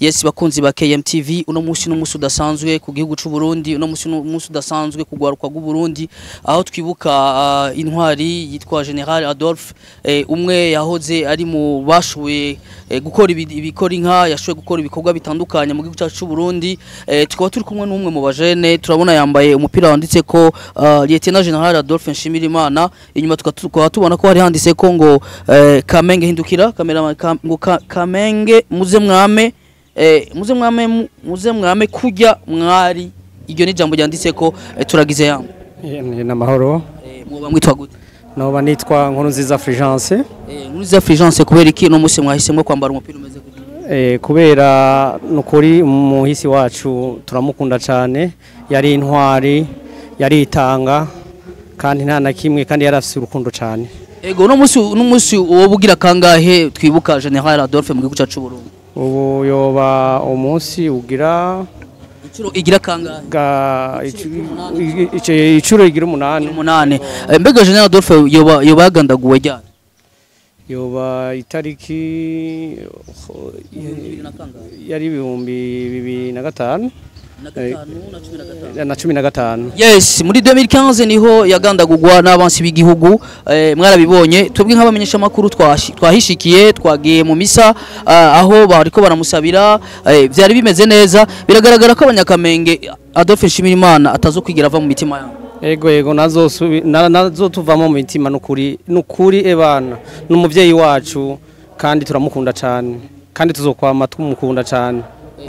Yes, bakunzi ba KMTV, uno munsi n'umunsi udasanzwe ku gihugu c'u Burundi, uno munsi n'umunsi udasanzwe ku rwaruka rw'u Burundi, aho twibuka intwari yitwa General Adolphe, umwe yahoze ari mu bashoboye gukora ibikora inka, yashoboye gukora ibikorwa bitandukanye mu gihugu cyacu c'u Burundi. Tukaba turi kumwe n'umwe mu bajene, turabona yambaye umupira wanditse ko Lieutenant General Adolphe Nshimirimana. Inyuma tukaba tubona ko hari handitse ko ngo Kamenge hindukira kamera ngo Kamenge muze mwame, muze mwame, muze mwame kurya mwari. Iryo ni jambo ryanditse ko turagize yamwe. Ni namahoro. Mwoba mwitwa gute? Noba nitwa Nkurunziza Fulgence. Nkurunziza Fulgence, kubera iki no musi mwahisemo kwambara umupira umeze gutya? Kubera nukuri umuhisi wacu turamukunda cyane, yari intwari, yaritanga kandi nta na kimwe, kandi yarafise urukundo cyane. Ego, no musi uwo bugira kangahe twibuka General Adolphe mu gihugu cyacu Burundi? Ubu yoba umunsi ugira Incuro igira kangahe? Ga icuro igira umunani. Umunani. Mbega General Adolphe yoba yagandaguwe ryari? Yoba itariki yari 2005. Na gatanu na 15. Na 15. Yes, muri 2015 niho yagandagurwa n'abansi b'igihugu. Mwarabibonye, twebwe nk'abamenyesha makuru twahishikiye, twagiye mu misa aho bariko baramusabira. Vyari bimeze neza, biragaragara ko abanyakamenge Adolphe Nshimirimana atazokwigira ava mu mitima yabo. Ego, nazo nazo tuvamo mu mitima, nukuri nukuri, ebana n'umuvyeyi wacu kandi turamukunda cyane, kandi tuzokwama tumukunda cyane.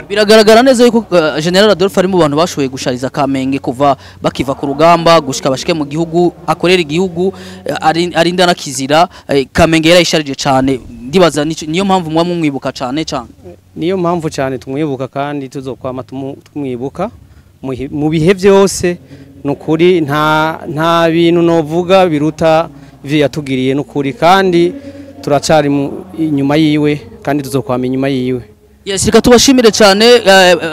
Biragaragara neza yuko General Adolphe ari mu bantu bashoboye gushariza Kamenge kuva bakiva ku rugamba gushika bashike mu gihugu, akorera igihugu, arinda nakizira. Kamenge yarayisharije cyane, ndibaza niyo mpamvu muba mumwibuka cyane cyane. Niyo mpamvu cyane tumwibuka kandi tuzokwama tumwibuka mu bihe byose. Nukuri nta bintu novuga biruta ivyo yatugiriye, nukuri, kandi turacari inyuma yiwe kandi tuzokwama inyuma yiwe. Yes, reka tubashimire cyane.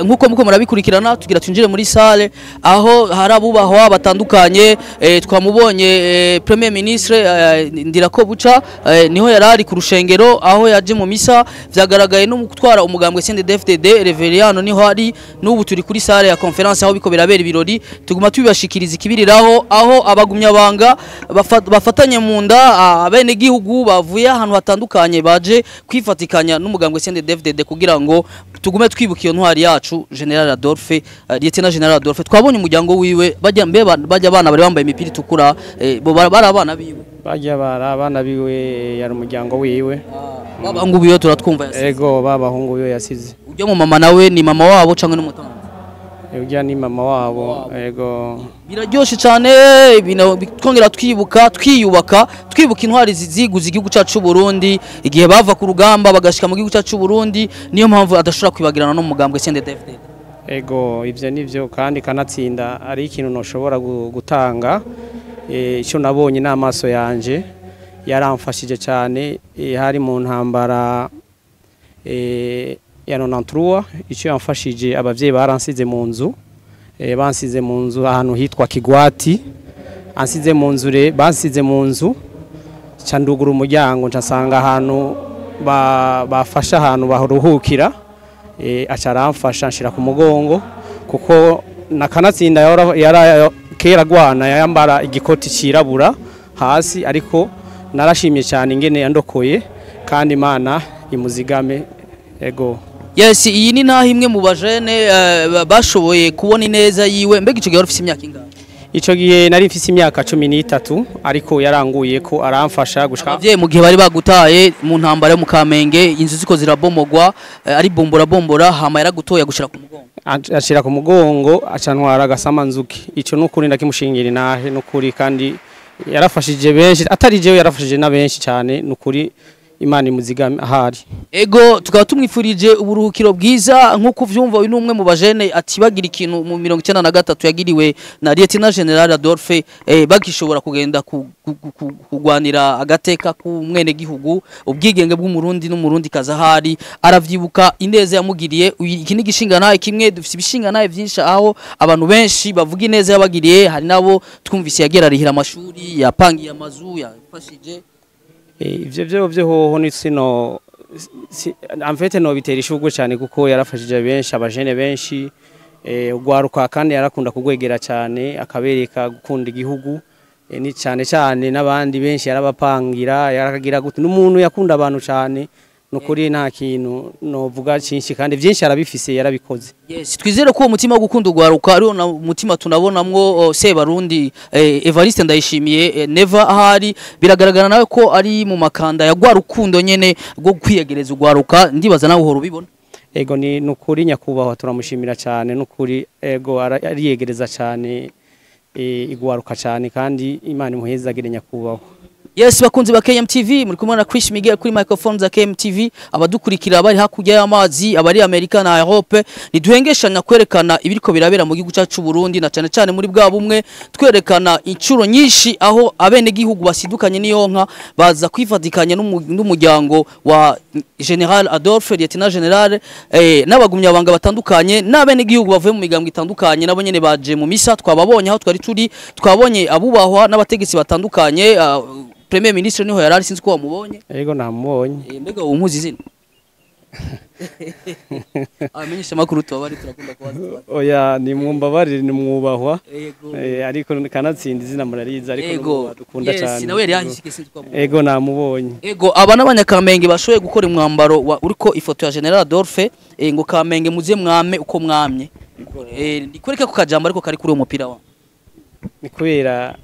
Nkuko muko murabikurikirana, tugira twinjire muri salle aho hari abubahwa batandukanye. Twamubonye Premier Ministre Ndirakobuca, niho yarari ku rushengero aho yaje mu misa, vyagaragaye no mu gutwara umugambwe CNDD-FDD Reveriyano niho ari. N'ubu turi kuri salle ya conférence aho biko birabera ibirori, tuguma tubibashikiriza ikibiriraho, aho abagumyabanga bafatanye mu nda, abene gihugu bavuye ahantu hatandukanye baje kwifatikanya n'umugambwe CNDD-FDD kugira ngo tugume twibuka iyo ntwari yacu General Adolphe, Lieutenant General Adolphe. Twabonye umuryango wiwe, bajya mbe bajya abana bari bambaye imipira itukura, bo bari abana biwe. Bajya bari abana biwe, yari umuryango wiwe. Babahungu biwe turatwumva yasize. Ego, babahungu biwe yasize. Ujya mu mama nawe ni mama wabo canke n'umutanzi? Ujya ni mama wabo, ego. Biraryoshe cyane ibintu, twongera twibuka, twiyubaka, twibuka intwari ziguze igihugu cyacu cy'u Burundi igihe bava ku rugamba bagashika mu gihugu cyacu cy'u Burundi. Niyo mpamvu adashobora kwibagirana no mu mugambwe CNDD-FDD. Ego, ivyo nivyo, kandi kanatsinda ari ikintu noshobora gutanga. Icyo nabonye n'amaso yanje, yaramfashije cyane. Hari mu ntambara ya 93. Icyo yamfashije, abavyeyi baransize mu nzu, bansize mu nzu ahantu hitwa Kigwati. Ansize mu nzu bansize mu nzu, nca ndugura umuryango, nca nsanga ahantu bafasha, ahantu baruhukira. Aca aramfasha nshira ku mugongo, kuko na kanatsinda yara kera agwana yambara igikoti cirabura hasi. Ariko narashimye cyane ingene yandokoye, kandi Imana imuzigame, ego. Yes, iyi ni naho imwe mu bajene bashoboye kubona ineza yiwe. Mbega ico gihe wari ufise imyaka ingahe? Ico gihe nari mfise imyaka 13, ariko yaranguye ko aramfasha gushika Abavyeyi mu gihe bari bagutaye mu ntambara yo mu Kamenge, inzu ziko zirabomogwa, ari bombora bombora, hama yaragutoya gushira ku mugongo. Ashira ku mugongo, acantwara agasamanzuki. Ico nukuri ndakimushingira inahe, nukuri, kandi yarafashije benshi, atari jewe, yarafashije na benshi cyane, nukuri. Imana imuzigame ahari. Ego, tukaba tumwifurije uburuhukiro bwiza. Nk'uko uvyumva, uyu ni umwe mu bajene atibagira ikintu mu 93 yagiriwe na Lieutenant General Adolphe, bagishobora kugenda kugwanira agateka k'umwene gihugu, ubwigenge bw'umurundi n'umurundi kaza ahari, aravyibuka ineza yamugiriye. Iki ni gishinga naye kimwe, dufise ibishinga naye vyinshi aho abantu benshi bavuga ineza yabagiriye. Hari nabo twumvise yagira arihira amashuri, yapangiye amazu, yafashije. Ivyo byo hoho ni sino. En fait no bitera ishurwe cyane kuko yarafashije benshi, abajene benshi, ugwaruka, kandi yarakunda kugwegera cyane akabereka gukunda igihugu, ni cyane cyane n'abandi benshi yarabapangira, yarakagira gute, n'umuntu yakunda abantu cyane. Nukuri nta kintu novuga cyinshi, kandi byinshi arabifise, yarabikoze. Yes, twizere ko uwo mutima wo gukunda ugwaruka ariwo na mutima tunabonamwo Sebarundi Evariste Ndayishimiye, Neva ahari biragaragara nawe ko ari mu makanda ya gwa rukundo nyene rwo kwiyegereza ugwaruka. Ndibaza nawe uhora ubibona. Ego, ni nukuri nyakubahwa turamushimira cyane nukuri. Ego, ariyegereza cyane igwaruka cyane, kandi Imana imuhezagire nyakubahwa. Yes, bakunzi ba KMTV, muri kumwe na Chris Miguel kuri microphone za KMTV. Abadukurikira bari hakurya y'amazi, abari Amerika na Europe, niduhengeshanya kwerekana ibiriko birabera mu gihugu cyacu Burundi, na cyane cyane muri bwa bumwe, twerekana incuro nyinshi aho abene gihugu basidukanye n'iyo nka baza kwifatikanya n'umuryango wa General Adolphe, Lieutenant General, n'abagumyabanga batandukanye, n'abene gihugu bavuye mu migambwe itandukanye, nabo nyene baje mu misa. Twababonye aho twari turi, twabonye abubahwa n'abategetsi batandukanye. Premier Ministre niho yarari, sinzi ko wamubonye. Ego, namubonye. Mbega uwo nkuzi izina? Abamenyesha makuru tubabari turakunda kubaza. Oya, ni mwumbabarire, ni mwubahwa. Ego. Ariko kanatsinda izina murarizi, ariko Ego. dukunda cyane. Nawe yari yahishike, sinzi ko wamubonye. Ego, namubonye. Ego, aba n'abanyakamenge bashoboye gukora umwambaro uriko ifoto ya General Adolphe, ngo Kamenge muze mwame uko mwamye. Nikwereke ku kajambo ariko kari kuri uwo mupira wa. Ni kubera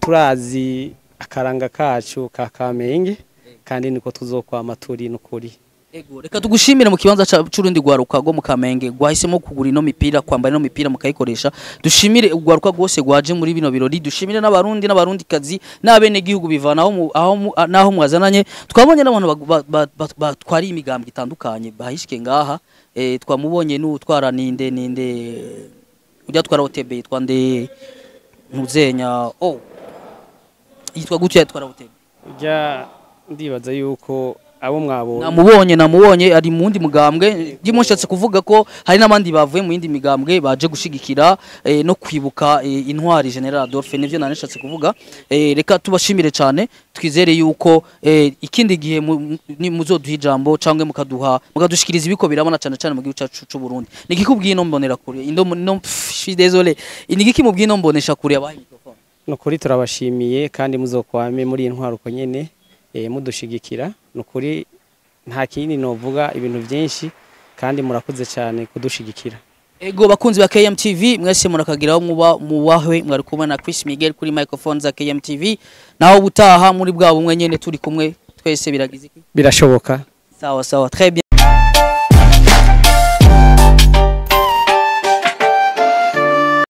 turazi akaranga kacu ka Kamenge, kandi niko tuzokwama turi nukuri. Ego, reka tugushimire mu kibanza c'urundi gwaruka rwo mu Kamenge gwahisemo kugura ino mipira, kwambara ino mipira mukayikoresha. Dushimire ugwaruka rwose gwaje muri bino birori, dushimire n'abarundi n'abarundikazi n'abene gihugu bivana aho naho mwazananye. Twabonye n'abantu batwariye imigambwe itandukanye bahishike ngaha. Twamubonye n'utwara ninde ujya twara OTB yitwa nde, ntuzenya, oh, yitwa gutya, yatwara OTB? Ujya ndibaza yuko abo mwabonye. Namubonye ari mu wundi mugambwe. Ndimushatse kuvuga ko hari n'abandi bavuye mu yindi migambwe baje gushigikira no kwibuka intwari General Adolphe, nivyo nanishatse kuvuga. Reka tubashimire cyane, twizere yuko ikindi gihe muzoduha ijambo cyangwa mukaduha mukadushikiriza ibiko birabona cyane cyane mu gihugu cyacu cy'u Burundi. Nigikubwiye ino mbonera kure indo no, je suis désolé, nigiki mubwiye ino mbonesha kure abaha microphone? Nukuri turabashimiye, kandi muzokwame muri iyi ntwaro uko nyene, mudushigikira. Nukuri nta kindi novuga, ibintu byinshi, kandi murakoze cyane kudushigikira. Ego, bakunzi ba KMTV mwese murakagira aho muba mubahwe. Mwari kumwe na Chris Miguel kuri microphone za KMTV, naho butaha muri bwa bumwe nyene turi kumwe twese. Biragize iki? Birashoboka. Sawa sawa, très bien.